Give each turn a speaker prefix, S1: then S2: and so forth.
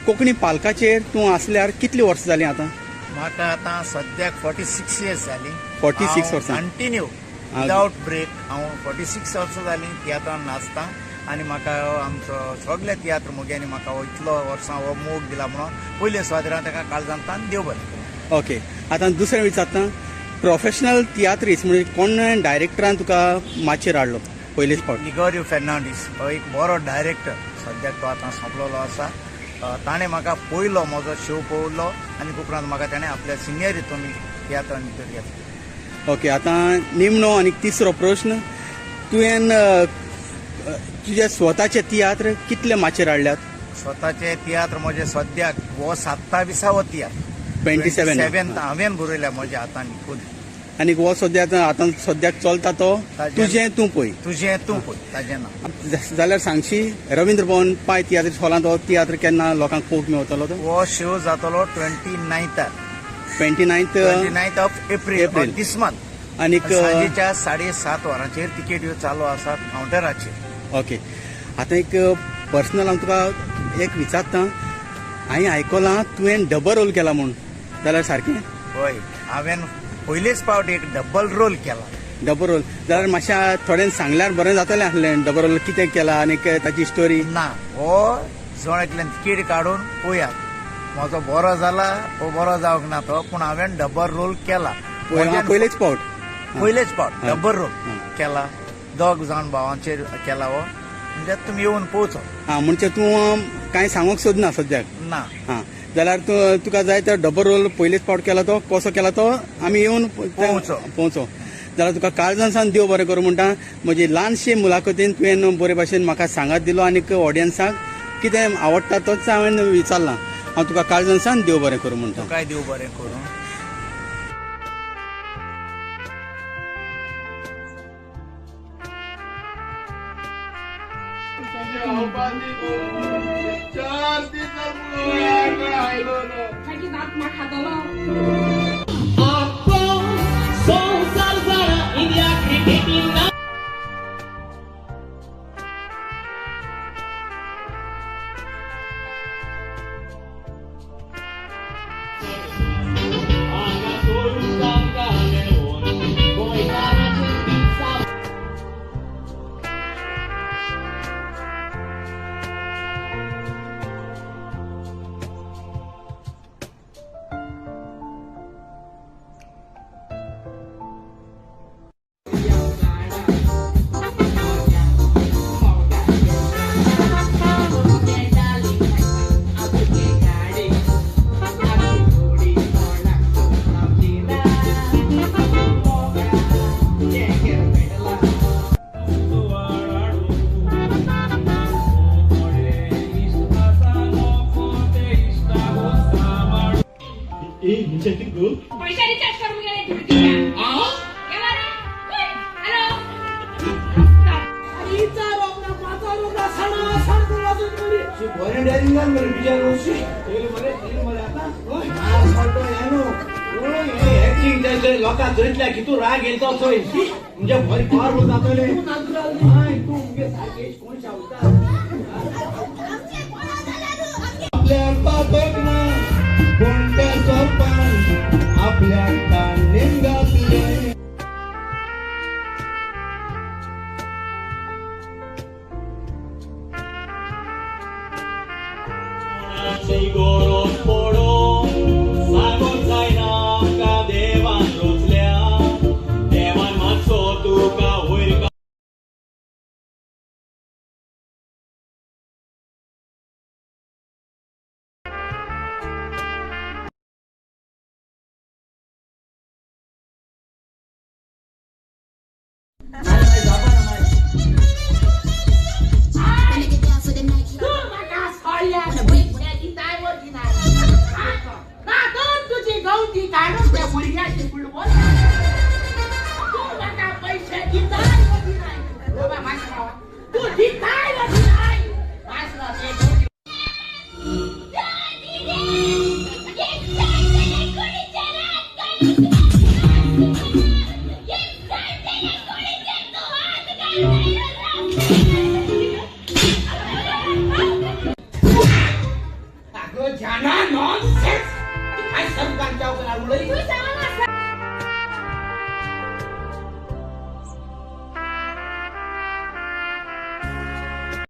S1: कोंकणी पालकाचेर तूं आसल्यार कितली वर्सां जालीं आतां?
S2: म्हाका आतां सद्याक 46 इयर्स जालीं.
S1: 46 वर्सां.
S2: कंटिन्यू विदावट ब्रेक हांव 46 वर्सां जालीं तियात्रान नाचता आनी म्हाका आमचो सगळे तियात्र मोग्यांनी म्हाका हो इतलो वर्सां हो मोग दिला म्हणून पयले सुवातेर हांव ताका काळजांतल्यान देव बरें करूं.
S1: ओके, आतां दुसरें विचारता, प्रोफेशनल तियात्रीस्ट म्हणजे कोण डायरेक्टरान तुका माचयेर हाडलो पयलेच फावट?
S2: लिगोरियो फेर्नांडीस हो एक बरो डायरेक्टर, सद्याक तो आतां सोंपलेलो आसा. ताणें म्हाका पयलो म्हजो शो पळयलो आनी उपरांत म्हाका ताणें आपल्या सिनियर हितून तियात्रान भितर घेतलो.
S1: ओके, आतां निमणो आनी तिसरो प्रश्न, तुवें तुजे स्वताचे तियात्र कितले माचयेर हाडल्यात?
S2: स्वताचे तियात्र म्हजे सद्याक हो 27वो तियात्र.
S1: 27.
S2: 27 हांवें बरयल्या म्हज्या हातान खूद.
S1: आनी हो सद्या आतां सद्याक चलता तो तुजें तूं पळय.
S2: तुजें तूं पळय ताजें नांव.
S1: जाल्यार सांगशी, रवींद्र भवन पाय तियात्र हॉलांत हो तियात्र केन्ना लोकांक पळोवंक मेवतलो तो?
S2: हो शो जातलो 29
S1: 29th
S2: 29th of April this month.
S1: आनीक
S2: सांजेच्या 7:30 वरांचेर तिकेट ह्यो चालू आसात कावंटराचेर.
S1: ओके, आतां एक पर्सनल हांव तुका एक विचारता, हांवें आयकलां तुवें डबल रोल केला म्हूण, जाल्यार सारकें?
S2: हय, हांवें पयलेच फावट एक डबल रोल केला.
S1: डबल रोल जाल्यार मातशें थोड्यान सांगल्यार बरें जातलें आसलें, डबल रोल कितें केला आनी ताची स्टोरी.
S2: ना, हो जण एकल्यान तिकेट काडून पळयात म्हजो बरो जाला हो बरो जावंक ना तो, पूण हांवें डबल रोल केला.
S1: पयलेच फावट.
S2: पयलेच फावट डबल रोल केला, दोग जाण भावांचेर केला हो, म्हणजे तुमी येवन पळोवचो.
S1: आं, म्हणजे तूं कांय सांगूंक सोदना सद्याक?
S2: ना.
S1: आं, जाल्यार तूं तुका जाय तर डबल रोल पयलेच फावट केला तो कसो केला तो आमी येवन
S2: पळोवचो.
S1: पळोवचो. जाल्यार तुका काळजान सावन देव बरें करूं म्हणटा, म्हजी ल्हानशी मुलाखतीन तुवें बरे भाशेन म्हाका सांगात दिलो आनीक ऑडियन्साक कितें आवडटा तोच हांवें विचारलां. हांव तुका काळजान सावन देव बरें करूं म्हणटा.
S2: तुकाय देव बरें करूं.
S3: पैसा रिचार्ज करून गेले
S4: लोकां चोयतल्या कितू राग येयलो तो चोय, म्हणजे बरें पावर जातले. तूं मुगे सारकें कोण शावता
S5: आपल्याक पातक ना पूण त्या सोपान आपल्याक ताणें घातलें.
S3: जाना नॉनसेन्स.